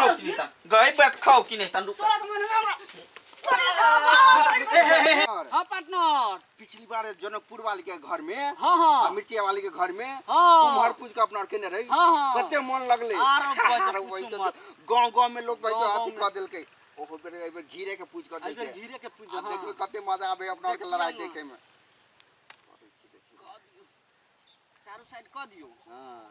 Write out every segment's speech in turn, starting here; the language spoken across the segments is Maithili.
खाओ कि नहीं तन गई बैठ खाओ कि नहीं तन रुक तोरा के मन में हमरा हाँ पार्टनर। पिछली बार जनकपुर वाले के घर में हाँ हाँ आ मिर्चिया वाले के घर में हाँ। कुम्हर पूज के अपना केने रही हाँ, हाँ। कते मन लगले। आरो गजब, आरो वही पूछू तो मत। गांव गांव में लोग भाई तो गाँव अथी गाँव कह देलकै ओहो बेर एहि बेर घिरे के पूज कऽ एहि बेर देलकै। घिरे के पूज, आ हाँ। देखबै कते मजा आबे अपना आर के लड़ाई देखियौ ना। देखे में। कऽ दियौ, चारू साइड कऽ दियौ। हाँ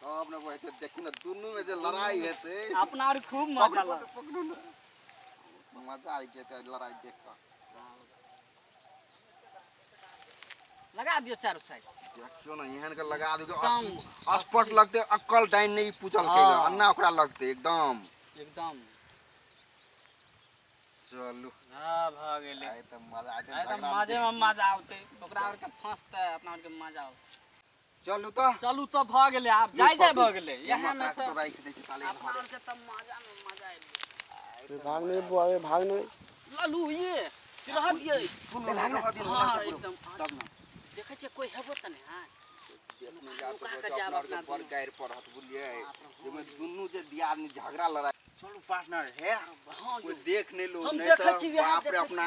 तब ने वही देखू ने दुनू में जे लड़ाई हेतै। अपना आर खूब मजा पकड़ू लागत। पकड़ू ने, मजा आबि जेतै लड़ाई देख कऽ। लगा दियौ चारू साइड। देखियौ ने एहन के लगा दियौ एकदम। स्पॉट लगतै, अक्कल डाइन नहि पूछलकै हाँ। अन्ना ओकरा लगतै एकदम एकदम। चलू। हाँ भऽ गेलै। आइ तऽ मजा आइ आइ तऽ झगड़ा मजे में मजा औतै, ओकरा आर के फंसतै, अपना आर के मजा औतै। चलू तऽ। चलू तऽ भऽ गेलै, आब जाय जाय भऽ गेलै। इएह मे तऽ तऽ राखि दै छी ताले। अपना आर के तऽ मजा में मजा आबि गेलै। भाग नहीं बुआ, भाग नहीं। लालू ये रह दियै। सुन रह दियौ। हाँ एकदम। तब ने देखै छियै कोइ हेबो तऽ नहि। हाँ देखने जा नुका तऽ कऽ जायब अपना आरके अपना बड़ दुनू। गारि पड़त बुझलियै, बाप रे, जाहिमे दुनू जे दियादनी झगड़ा लड़ाई। चलू पार्टनर हे। हाँ कोई यौ। देख नहीं लो। हम नहीं देखै तऽ छी, वएह बाप रे देखै अपना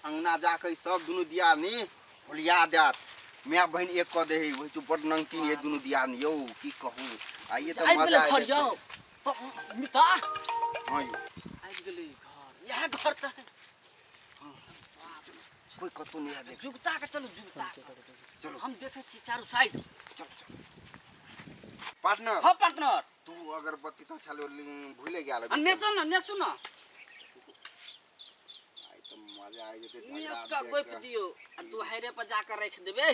अंगना जाके सब दुनू दियादनी होलिया देत, माय बहिन एक कऽ दे है। वही जो बड़ नंगतीन है दुनू दियादनी यौ, की कहू आइए तऽ आबि मजा गेलै आबि घर जेतै। यौ मिता। हाँ यौ। आबि गेलै घर, इएह घर तऽ है। कोई कतौ नहीं है देख। जुगता के चलू, जुगता के। चलू। हम देखै छी चारू साइड। चलू चलू पार्टनर। हाँ पार्टनर। तू अगरबत्ती तऽ छलो भूले गेल। आ नेसो न, नेसू न। आइ तऽ मजा आबि जेतै झगड़ा नेस के देख गोपि कऽ। दियौ आ दुहारे पर जाके राखि देबै।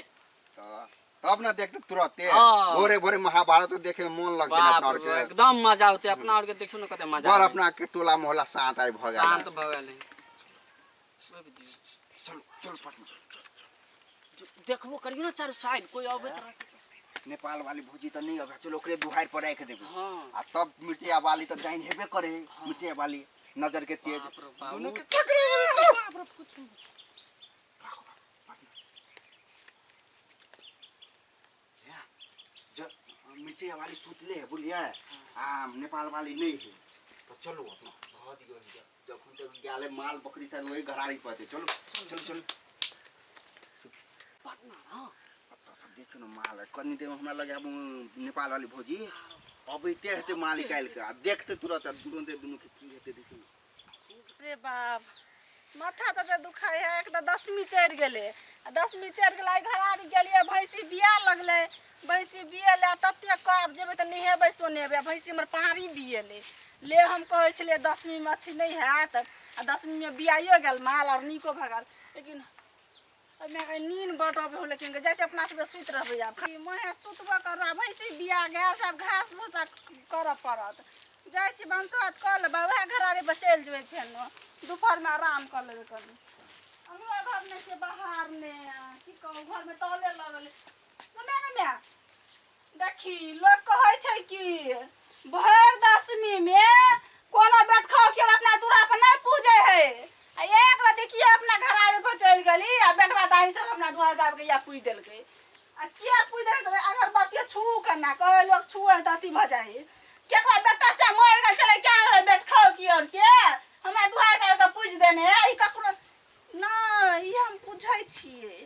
तऽ तब ने देखते तुरते हाँ। भोरे भोरे महाभारत देखे में मन लगते ने बाप अपना रे, आरके। एकदम मजा औतै अपना आरके। देखियौ ने कते मजा बड़ आबै। अपना के टोला मोहल्ला शांत आइ भऽ गेल। शांत भऽ गेलै। गोपि दियौ। चलू चलू पार्टनर। देखबो करियौ ने चारू साइड, कोइ अबैत रहत। नेपाल वाली भौजी तऽ नहि अबै, चलो ओकरे दुहारि पर राखि देबै। हाँ। आ तब मिर्चिया वाली तऽ जाइन हेबे करे, मिर्चिया वाली नजर के तेज। बाप रे बाप। दुनू के चक्कर में चल। बाप रे, पूछू मत। ज मिर्चिया वाली सुतले है बुझलियै, आ नेपाल वाली नहीं है तो चलो अपना धऽ दियौ। जखन तक गेल है माल बकरी शायद वही घरारी पर छै। चलो चलो चलो। पार्टनर। हाँ पत्ता सब देखियौ ने माल है। कनी देर में हमरा लगे आब नेपाल वाली भौजी अबैते हेतै माल निकालि कऽ आ देखते तुरंत आ तुरंते दुनू के की हेतै देखियौ ने। रे बाप, माथा तऽ दुखाइ है। एक तऽ दसमी चढ़ि गेलै आ दसमी चढ़ि गेलै, आइ घरारी गेलियै, भैंसी बिया लगलै। भैंसी बियेलै ततेक करब, जेबै तऽ नहेबै सोनेबै आ भैंसी हमर पहाड़ी बियेलै ले। हम कहै छलियै दसमीमे अथी नहि हैत आ दसमीमे बियाइयो गेल माल आओर नीको भऽ गेल। लेकिन ओहिमे नीन बड अबै हो, लेकिन जाइ छै अपना सबके सुति रहबै। आब मुँहे सुतबो करब आ भैंसी बिया गेल, सब घास भूसा करऽ पड़त। जाइ छी भनसा भात कऽ लेबै, उएह घरारी पर चलि जेबै, फेनो दुपहरमे आराम कऽ लेबै कनि। हमरो घरमे छै बाहर ने, की कहू, घरमे तौले लगल। सुनै ने माय, देखी लोक कहै छै कि भरि दशमीमे कोनो बेटखाओ के अपना दूरा पर नहि पूजै है आ एक रति किया अपना घरारी पर चलि गेली आ बेटवा दाही सब अपना दुआर पर आबि के या पूजि देलकै। आ किया पूजि देलकै? अगरबत्ती छू केना कहै लोक छुए तऽ अथी भऽ जाइ है। केकरा बेटा से मरि गेल छलै क्या रहै बेटखाओ की और के हमरा दुआर पर आबि के पूजि देने है। ई ककरो नहि, ई हम बुझै छियै,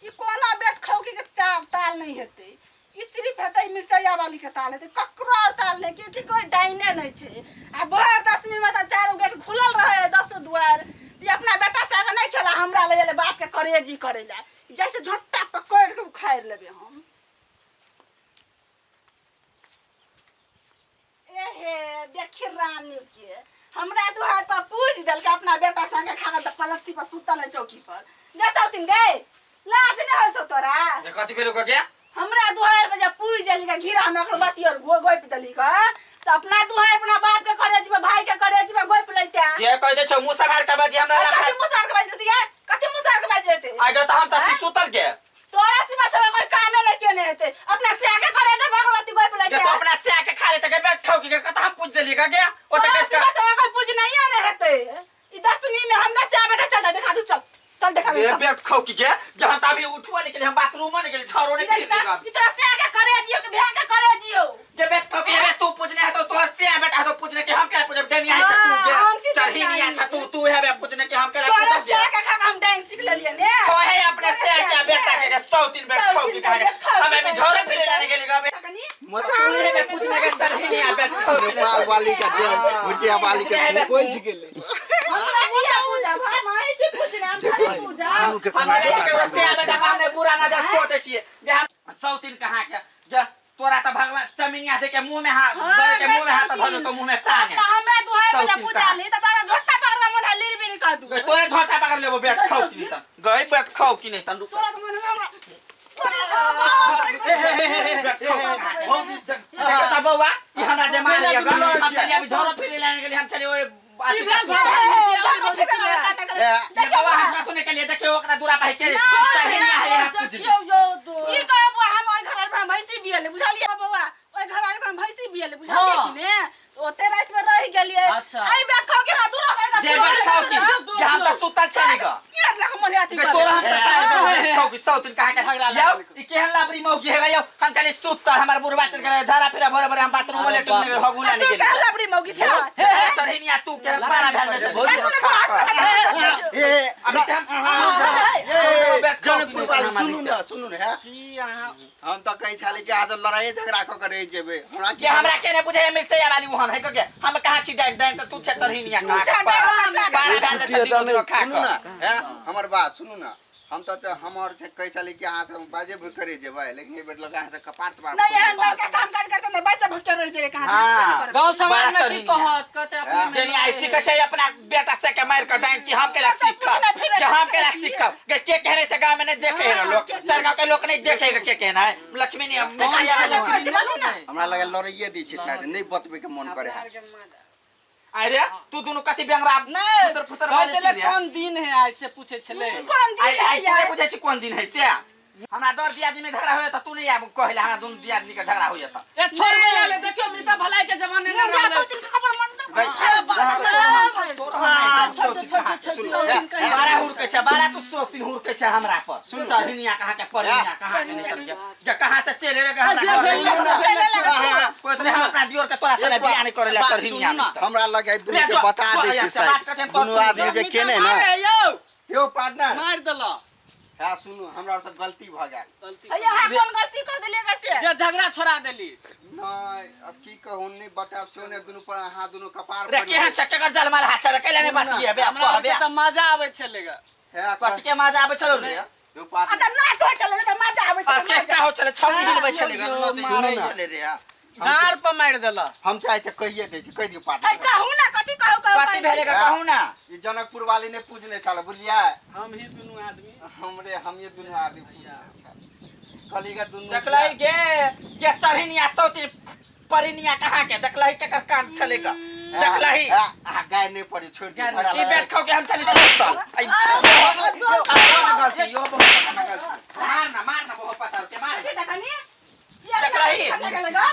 ई कोनो बेट खौकी के चार ताल नहि हेतै। ई सिर्फ हेतै मिरचैया वाली के ताल हेतै, ककरो आओर ताल नहि, क्योंकि कोइ डाइने नहि छै। आ भरि दशमीमे तऽ चारू गेट खुलल रहै है, दसो दुआर। तऽ ई अपना बेटा से अगर नहि खेला हमरा ले गेलै बापके करेजी करै लए, जैसे झोंटा पकड़ि कऽ उखाड़ि लेबै हम। एहे देखी रानी के हमरा दुआर पर पूज देलकै, अपना बेटा संगे खा के पलटती पर सुतल है चौकी पर। दे सौतिन गई, लाज नहीं होइ छौ तोरा? ये कथी भेलो गया? हमरा दुआर पर जब पूज देली घिरा में अगरबत्ती और गोपि देली ग, से अपना दुआर अपना बाप के करे जेबै, भाई के करे जेबै, गोपि लैते। ये कह दे छौ मुंह सम्हार के बाजी हमरा। कथी मुँह सार के बाजि देतै यार? कथी मुँह सार के बाजि देतै? आगे तो हम तऽ छी सुतल के। तोरा सिवा छोड़ा कोई कामे नहीं केने हेतै, अपना से आगे करे दे भगवती गोपि ये लैते। तो अपना से आके खा लेते के बैठ खाओ के कत हम पूछ देली गया ओ तोरा तऽ सिवा छोड़ा कोई पूज नहीं आने हेतै ई दसवीं में। हमरा से आ बेटा, चल देखा दू, चल चल देखा दू। ये चल। बैठ खाओ की के जहां तभी उठवा निकले, हम बाथरूम में निकले छरो ने फिर इतना से आगे करे दियो कि भैया के करे दियो। जे बैठ खाओ के तू पूछने सौतीन बैठ खाओ की कहा हम अभी झोरे फिरे जाने के लिए गए। कनी तू हे पूछने के चल ही नहीं आ बैठ खाओ की। नेपाल वाली का जे मिर्चिया वाली के कोई गेलै। हमरा किया पूजा हम आइ छी पूजना, हम खाली पूजा। हम नहीं के रस्ते आबे त हमने बुरा नजर सोचे छिए जे हम सौतीन कहाँ के जे तोरा त भगवान चमिनिया दे के मुंह में हाथ हाँ, दे के मुंह में हाथ सौतीन। धर तो मुंह में टांगे। हमरा दुहाई बजे सौतीन पूजा कहाँ? ली त तोरा झोटा पकड़ के मन है लीर बीर कर दू। गई तोरे झोटा पकड़ लेबो बैठ खाओ की नहीं तन गई बैठ खाओ की नहीं तन रुक। तोरा त मन में हमरा देखो त बौआ ई हमरा जे मार लिया हम चलिए अभी झोरो फिरे लाने के लिए हम चलिए ओए की भेल ये बौआ हमरा सुने के लिए देखियो ओकरा दूरा पाइ के चढ़िया है यहाँ पूछ देखियौ यौ की कहब बौआ, हम ओहि घर पर भैंसी बियले बुझलियै बौआ, ओहि घर पर भैंसी बियले बुझलियै हाँ। कि ने, तऽ ओते राति में रहि गेलियै। अच्छा। एहि बैठ खाओ के हमरा दूरा पर जे बैठ खाओ की जे हम त सुतल छली ग की लख मन अथी के तोरा हम सताए खाओ की सौतीन कहा के झगड़ा यौ ई केहन लाबरी मौकी है यौ हम चली सुतल हमर बुढ़वा चल गेलै झाड़ा फिरा भरे भरे हम बाथरूम में लेटल में हगु लाने तू गेलियै। केहन लबड़ी मौगी छ? हे चढ़िनिया तू केहन पारा भेल जैसे ए अभी त हम ए जनकपुर वाली सुनू न, सुनू न है। की अहाँ हम तऽ कहै छली कि अहाँ सब लड़ाइए झगड़ा कऽ के रहि जेबै हमरा के हमरा के ने बुझे मिर्चैया वाली वहां है के हम कहां छी डाइन डाइन त तू छे चढ़िनिया कहां तू छे पारा डाइन, पारा भेल जैसे दिनो दिनो खा सुनू कऽ न है, हमर बात सुनू न। हम तऽ हमर छै कहै छली कि अहाँ सब बाजे भुक करे जेबै, लेकिन एहि बेर लगा अहाँ सब कपार तपार नहीं एहन बड़का काम काज करते नहीं बच्चा भुक्के रह जेबे कहां। हाँ। गाँव समाज बड़ा में की चढ़िनिया। कहत कहते अपने में देनी आई सीख छै अपना बेटा से के मार के डाइन कि हम केला सब सीख कुछ ना फिरे कि हम केला छी। सीख के के कहने से गांव में नहीं देखे है लोग, चार गांव के लोग नहीं देखे के कहना है लक्ष्मी ने मिठाई वाली लक्ष्मी। हमरा लगे लड़ाइए दै छै शायद, नहीं बतबै के मन करे है। अरे तू दोनों कथी बेंगबा नहीं फुसर फुसर कहै बाजै छलै छी रे? कोन दिन है आइ से पूछे छलै। कोन दिन आई है आई तू यार? नहीं बुझै छी कोन दिन है से। हमरा दर दियादनी में झगड़ा होय त तू नहीं आब कहले हमरा दुनू दियादनी के झगड़ा होय त ए छोड़बै ला देखियो मृता भलाई के जमाने ने मुर्गा रहलै। सौतीन के कपड़ मन गई, बारह हुरके छै, बारह तू सौतीन हुरके छै हमरा पर। सुन चढ़िनिया कहाँ के परिनिया कहाँ के निकल गया जे कहाँ से चले रे हमरा जे घर भेल में। से भेल। कोई तो हम अपना दियोर के तोरा से नहीं बियाह नहीं करे ला चढ़िनिया सुनू ना। नहीं त। हमरा लगे दुनू ले के जो, बता जो, दै यहाँ छै से बात शायद करते हैं, तोर दुनू सुन। आदमी जे केने ने मारे यौ यौ पार्टनर मारि देलक। है सुनू, हमरा से गलती भऽ गेल। गलती अरे अहाँ कोन गलती कर देलियै कैसे? जे झगड़ा छोड़ा देली। नहीं अब की कहू नहीं बताब से ने दुनू पर अहाँ दुनू कपार रे केहन छै केकर जलमल हाथ छै रे कैला नहीं बात ये बे हमरा कहबे आरके तऽ मजा आबै छलै ग। है कथी के मजा आबै छलो रे? यौ आ पार्टनर तऽ नाच होइ छलै तऽ मजा आबै छलै। ऑर्केस्ट्रा हो छले छौड़ी हिलबै छले ग नचै सुनू हिलबै ना। छले रे। गार पर मारि देलक। हम चाहे छै कहिए दै छी, कहि दियौ है पार्टनर। कहू ना कथी कहू कहू कथी भेलै ग कहू ना। ई जनकपुर वाली ने पूछने छल बुझलियै, हम ही दुनू आदमी हमरे हम ये दुनू आदमी पूछने छल कहली ग दुनू देखलही गे गे चढ़िनिया सौती परिनिया कहाँ के देखलही केकर कान छले ग देखलही। आ गाय नहीं पड़ी छोड़ दियौ गाय झगड़ा ई लगा। बैठ खाओ के हम चली सुतल आई गलती यो बहुत मार ना मार ना बहुत पता के मार। देखनी देखलही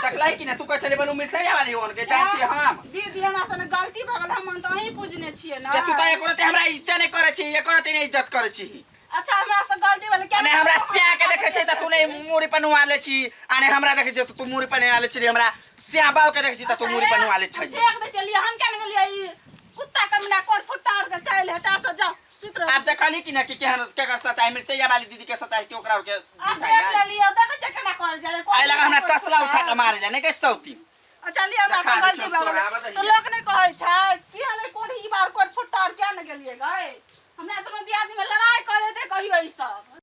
देखलही कि ना तू कहै छले बनू मिर्चैया वाली ओन के जान छी हम। दीदी हमरा से गलती भऽ गेल, हम तऽ अहीं पूजने छियै ना। के तू तऽ एको रत्ती हमरा इज्जत नहीं करै छी, एको रत्ती नहीं इज्जत करै छी। अच्छा हमरा से गलती भेल अने हमरा स्या के देखै छै तऽ तू नहीं मूड़ी पर नुआ ले छी, अने हमरा देखै छै तऽ तू मूड़ी पर नुआ ले छी, हमरा स्या बाव के देखै छी तऽ तू मूड़ी पर नुआ ले छै। फेंक दै छलियै हम केना गेलियै ई कुत्ता कमीना कोन फुट्टा आर के चाइल हेतै तऽ जाउ सुति रहू। आब देखली कि ना कि केहन केकर सच्चाई मिर्चैया वाली दीदी के सच्चाई के ओकरा के आब झूठाई देख है। लेलियै देखै छियै केना करल जाइ है, आइ लगा हमरा तसला उठा के मारे ले नहीं के सौती। अच्छा लिअ हमरा देखा से दै गलती छौ भऽ तोरा, गेल आबऽ दही। तऽ लोक नहि कहै छै कि हले कोन ई बार कोन फुट्टा आर किया ने गेलियै गै हमरा तऽ